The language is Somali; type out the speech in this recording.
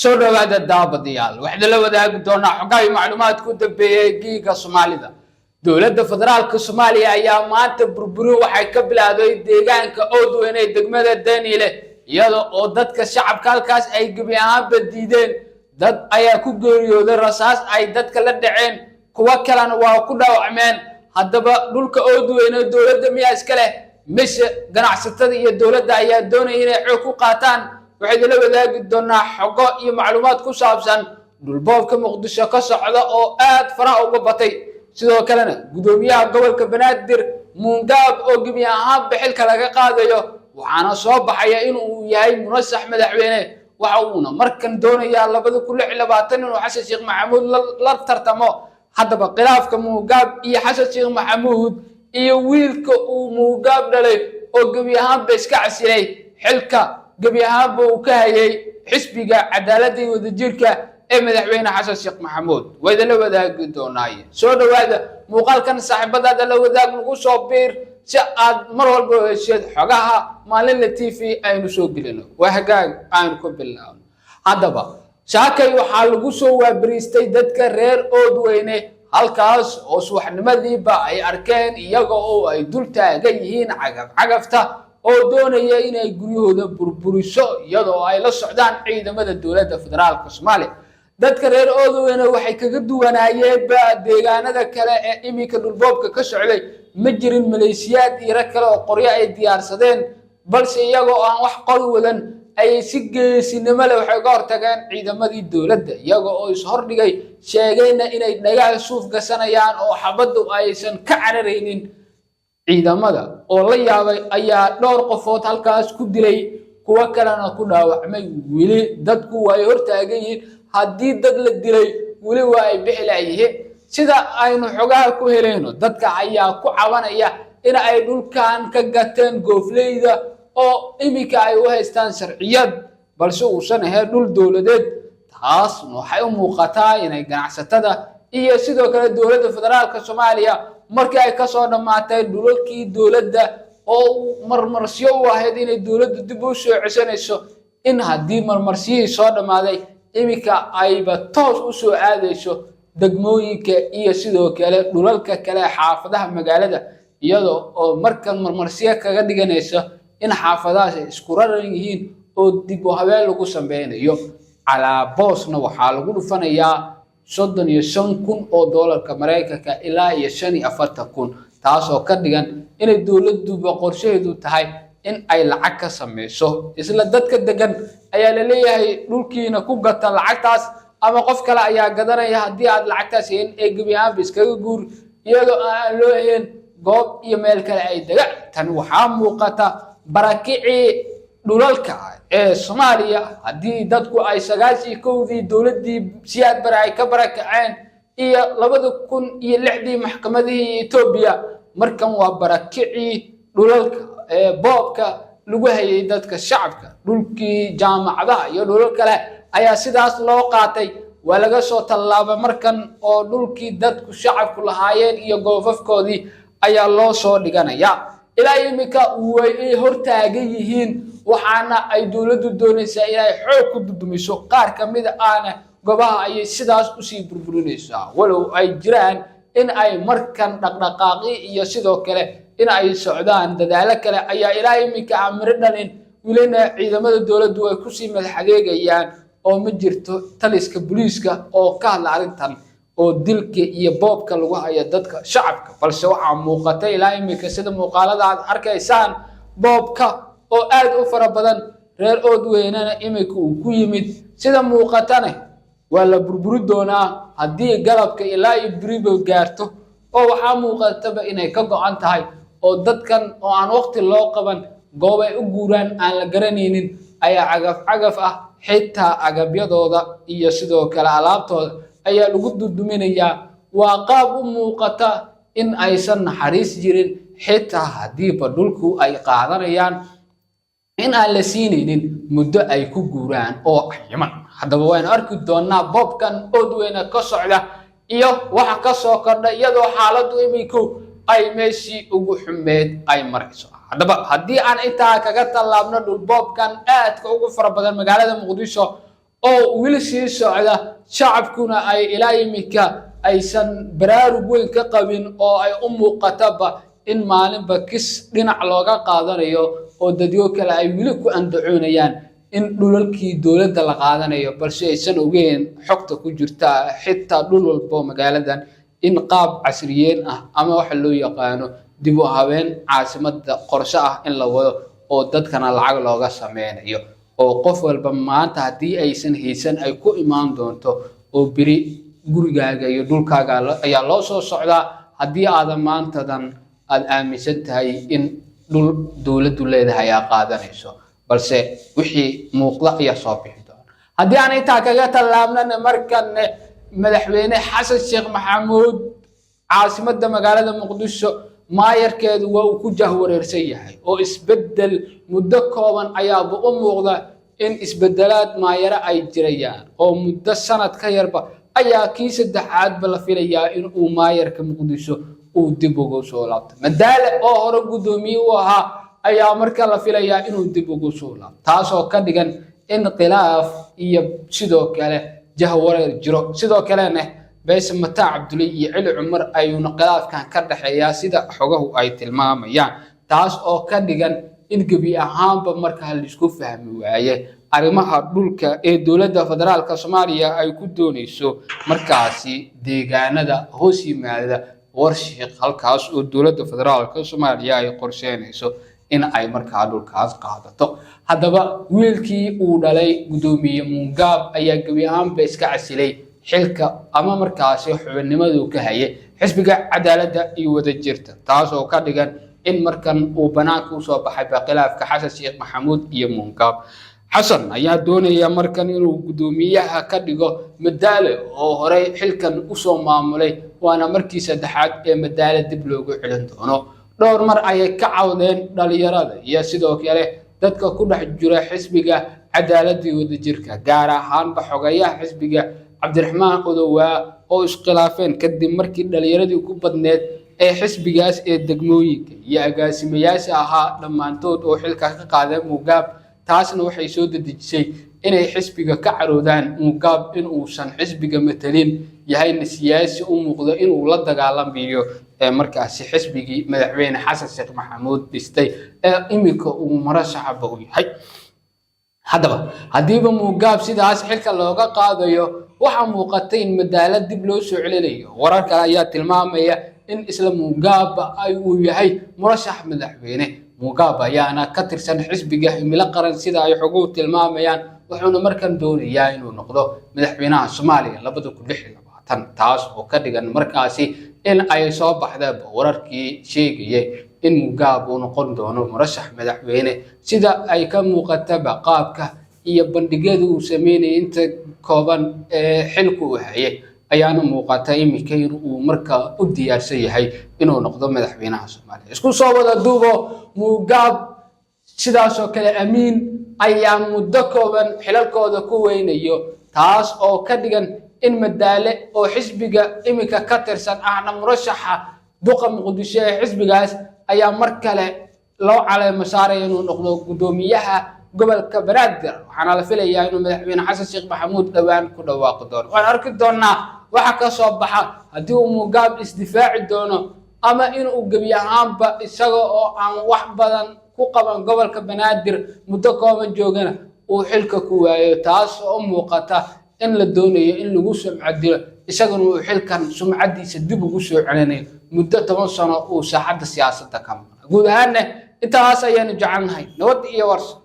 Soo dhowaada daawadayaal. Waxaan la wadaagi doonaa xogaha iyo macluumaadka u dambeeyay giiga Soomaalida. Dowladda federaalka Soomaaliya ayaa maanta burburin waxay ka bilowday deegaanka Oodweyne ee degmada Daniile, iyada oo dadka shacabka halkaas ay gebi ahaanba diideen. Dad ayaa ku geeriyooday rasaas ay dadka la dhaceen, kuwo kalena waa ku dhaawacmeen. Haddaba dhulka Oodweyne dowladda miyaa iska leh, mise ganacsatada iyo dowladda ayaa doonaya inay xoog ku qaataan? Waxaynu la wadaagi doonaa xogo iyo macluumaad ku saabsan dhulboobka Muqdisho ka socda oo aad faraha uga batay. Sidoo kalena gudoomiyaha gobolka Banaadir Muungaab oo gebi ahaanba xilka laga qaadayo, waxaana soo baxaya in uu yahay murashax madaxweyne. Waxa uuna markan doonayaa 2026 inuu Xasan Sheekh Maxamuud la tartamo. Haddaba khilaafka Muungaab iyo Xasan Sheekh Maxamuud iyo wiilka uu Muungaab dhalay oo gebi ahaanba iska casilay xilka gebi ahaanba uu ka hayay xisbiga Cadaaladda iyo Wadajirka ee madaxweyne Xasan Sheekh Maxamuud waa idinla wadaagi doonaaye. Soo dhowaada, muuqaalkan saaxiibadaada la wadaag, lagu soo biir si aad mar walba u hesheed xogaha Maalinla TV aynu soo gelino. Waa hagaag, aynu ku bilaabno. Haddaba saakay waxaa lagu soo waabariistay dadka reer Oodweyne halkaas oo subaxnimadiiba ay arkeen iyaga oo ay dul taagan yihiin cagaf cagafta oo doonaya inay guryahooda burburiso, iyadoo ay la socdaan ciidamada dowladda federaalka Soomaaliya. Dadka reer Oodweyne waxay kaga duwanaayeenba deegaanada kale ee iminka dhulboobka ka socday, ma jirin maleeshiyaad iyo rag kale oo qoryo ay diyaarsadeen, balse iyagoo aan wax qori wadan ayay si geesinimo leh waxay ka hortageen ciidamadii dowladda, iyaga oo ishordhigay, sheegayna inay dhagaha suuf gasanayaan oo xabaddu aysan ka cararaynin. Ciidamada oo la yaabay ayaa dhowr qofood halkaas ku dilay, kuwo kalena ku dhaawacmay. Weli dadku waa ay hortaagan yihiin. Haddii dad la dilay, weli waa ay bixi laayihiin. Sida aynu xogaha ku helayno, dadka ayaa ku cabanaya in ay dhulkan ka gateen goofleyda oo iminka ay u haystaan sharciyad, balse uusan ahayn dhul dowladeed. Taasna waxay u muuqataa inay ganacsatada iyo sidoo kale dowladda federaalka Soomaaliya markii ay kasoo dhammaatay dhulalkii dowladda oo marmarsiyo u ahayd inay dowladdu dib u soo ceshanayso, in haddii marmarsiyihii soo dhammaaday, iminka ayba toos u soo aadayso degmooyinka iyo sidoo kale dhulalka kale xaafadaha magaalada, iyadoo oo markan marmarsiyo kaga dhiganayso in xaafadahaas ay isku raran yihiin oo dib u habeen lagu sameynayo. Calaaboosna waxaa lagu dhufanayaa 35,000 oo doolarka Maraykanka ilaa iyo 45,000, taasoo ka dhigan inay dowladduba qorshaheedu tahay in ay lacag ka sameyso. Isla dadka degan ayaa la leeyahay dhulkiina ku gata lacagtaas ama qof kale ayaa gadanaya haddii aad lacagtaas hayn ee gebi ahaanba iskaga guur, iyadoo aan loo hayn goob iyo meel kale ay degaan. Tan waxaa muuqata barakicii dhulalka ee Soomaaliya. Haddii dadku ay 91-dii dowladdii Siyaad Bare ay ka barakaceen iyo 2006-dii maxkamadihii Etoobiya, markan waa barakicii dhulalka ee boobka lagu hayay dadka shacabka. Dhulkii jaamacadaha iyo dhulal kale ayaa sidaas loo qaatay. Waa laga soo tallaabay markan oo dhulkii dadku shacabku lahaayeen iyo goofafkoodii ayaa loo soo dhiganaya. Ilaa iminka way hortaagan yihiin, waxaana ay dowladdu doonaysaa inay xoog ku dudumiso. Qaar kamida ahna goobaha ayay sidaas usii burburinaysaa, walow ay jiraan in ay markan dhaqdhaqaaqi iyo sidoo kale in ay socdaan dadaalo kale ayaa ilaa iminka aan miro dhalin. Welina ciidamada dowladdu way kusii madax adeegayaan oo ma jirto taliska booliiska oo ka hadla arrintan oo dilka iyo boobka lagu hayo dadka shacabka, balse waxaa muuqata ilaa iminka, sida muuqaalada aad arkaysaan, boobka oo aad u fara badan. Reer Oodweynena iminka uu ku yimid, sida muuqatane waa la burburi doonaa haddii galabka ilaa iyo beriba gaarto, oo waxaa muuqataba inay ka go-an tahay oo dadkan oo aan waqti loo qaban, goob ay u guuraan aan la garanaynin, ayaa cagaf cagaf ah xitaa agabyadooda iyo sidoo kale alaabtooda ayaa lagu duduminayaa. Waa qaab u muuqata in aysan naxariis jirin, xitaa haddiiba dhulku ay qaadanayaan in aan la siinaynin muddo ay ku guuraan oo cayiman. Haddaba waynu arki doonaa boobkan Oodweyne ka socda iyo waxa ka soo kordha, iyadoo xaaladdu iminku ay meeshii ugu xumeed ay marayso. Haddaba haddii aan intaa kaga tallaabno dhulboobkan aadka ugu fara badan magaalada Muqdisho. Oo weli sii socda, shacabkuna ay ilaa iminka aysan baraarug weyn ka qabin, oo ay u muuqataba in maalinba kis dhinac looga qaadanayo, oo dadyo kale ay weli ku andacoonayaan in dhulalkii dowladda la qaadanayo, balse aysan ogeyn xogta ku jirta xitaa dhul walbo magaaladan in qaab casriyeen ah ama waxa loo yaqaano dib u habeen caasimadda qorshe ah in la wado, oo dadkana lacag looga sameynayo, oo qof walba maanta haddii aysan haysan ay ku imaan doonto, oo beri gurigaaga iyo dhulkaaga ayaa loo soo socdaa haddii aadan maantadan aada aaminsan tahay in dhul dowladdu leedahay aa qaadanayso. Balse wixii muuqda ayaa soo bixi doona. Haddii aan intaa kaga tallaabnana, markan Madaxweyne Xasan Sheekh Maxamuud caasimadda magaalada Muqdisho maayarkeedu waa uu ku jahwareersan yahay, oo isbeddel muddo kooban ayaaba u muuqda in isbedelaad maayare ay jirayaan, oo muddo sanad ka yarba ayaa kii saddexaadba la filayaa in uu maayarka Muqdisho uu dib ugu soo laabto. Madaale oo hore guddoomiye u ahaa ayaa marka la filayaa inuu dib ugu soo laabto, taasoo ka dhigan in khilaaf iyo sidoo kale jahwareer jiro. Sidoo kalena Beese Mataa Cabdulle iyo Celi Cumar ayuuna khilaafkan ka dhexeeyaa, sida xogahu ay tilmaamayaan, taas oo ka dhigan in gebi ahaanba markaa laisku fahmi waaye arrimaha dhulka ee dowladda federaalka Soomaaliya ay ku doonayso markaasi deegaanada hoos yimaada Warshiiq, halkaas oo dowladda federaalka Soomaaliya ay qorsheynayso in ay markaa dhulkaas qaadato. Haddaba wiilkii uu dhalay guddoomiye Muungaab ayaa gebi ahaanba iska casilay xilka ama markaasi xubinnimadu ka hayay Xisbiga Cadaaladda iyo Wadajirta, taas oo ka dhigan in markan uu banaanka usoo baxay ba khilaafka Xasan Sheekh Maxamuud iyo Muungaab. Xasan ayaa doonaya markan inuu guddoomiyaha ka dhigo Madaale oo horey xilkan usoo maamulay, waana markii saddexaad ee Madaale dib loogu celin doono. Dhowr mar ayay ka cawdeen dhalinyarada iyo sidoo kale dadka ku dhex jira Xisbiga Cadaaladda iyo Wadajirka, gaar ahaanba xogayaha xisbiga Cabdiraxmaan Odowaa oo iskhilaafeen kadib markii dhalinyaradii ku badneed ee xisbigaas ee degmooyinka iyo agaasimayaasha ahaa dhammaantood oo xilka ka qaadeen Mugaab. Taasna waxay soo dedejisay inay xisbiga ka caroodaan Mugaab in uusan xisbiga matelin, yahayna siyaasi u muuqdo inuu la dagaalamayo ee markaasi xisbigii Madaxweyne Xasan Sheekh Maxamuud dhistay ee iminka uu marashaxaba u yahay. Haddaba haddiiba Mugaab sidaas xilka looga qaadayo, waxaa muuqatay in Madaalad dib loo soo celinayo. Warar kale ayaa tilmaamaya in isla Mugaab ay uu yahay murashax madaxweyne. Mugaab ayaana ka tirsan xisbiga Himilo Qaran, sida ay xoguhu tilmaamayaan, wuxuuna markan doonayaa inuu noqdo madaxweynaha Soomaaliya 2026, taas oo ka dhigan markaasi in ay soo baxdaba wararkii sheegayay in Mugaab uu noqon doono murashax madaxweyne. Sida ay ka muuqataba qaabka iyo bandhigyada uu sameynayay inta kooban ee xilku uu hayay, ayaana muuqata iminka in uu markaa u diyaarsan yahay inuu noqdo madaxweynaha Soomaaliya. Isku soo wada duubo, Mugaab sidaasoo kale Amiin ayaa muddo kooban xilalkooda ku weynayo, taas oo ka dhigan in Madaale oo xisbiga iminka ka tirsan ahna murashaxa duqa Muqdisho ee xisbigaas ayaa mar kale loo caleemo saaraya inuu noqdo guddoomiyaha gobolka Banaadir, waxaana la filayaa inuu Madaxweyne Xasan Sheekh Maxamuud dhowaan ku dhawaaqi doono. Waan arki doonaa waxa ka soo baxa, haddii uu Mugaab isdifaaci doono ama inuu gebi ahaanba isaga oo aan wax badan ku qaban gobolka Banaadir muddo kooban joogana uu xilka ku waayo, taas oo muuqata in la doonayo in lagu sumcad dilo, isaguna uu xilkan sumcaddiisa dib ugu soo celinayo muddo 10 sano uu saaxadda siyaasadda ka maqna. Guud ahaanna intaas ayaanu jecelnahay. Nabad iyo warso.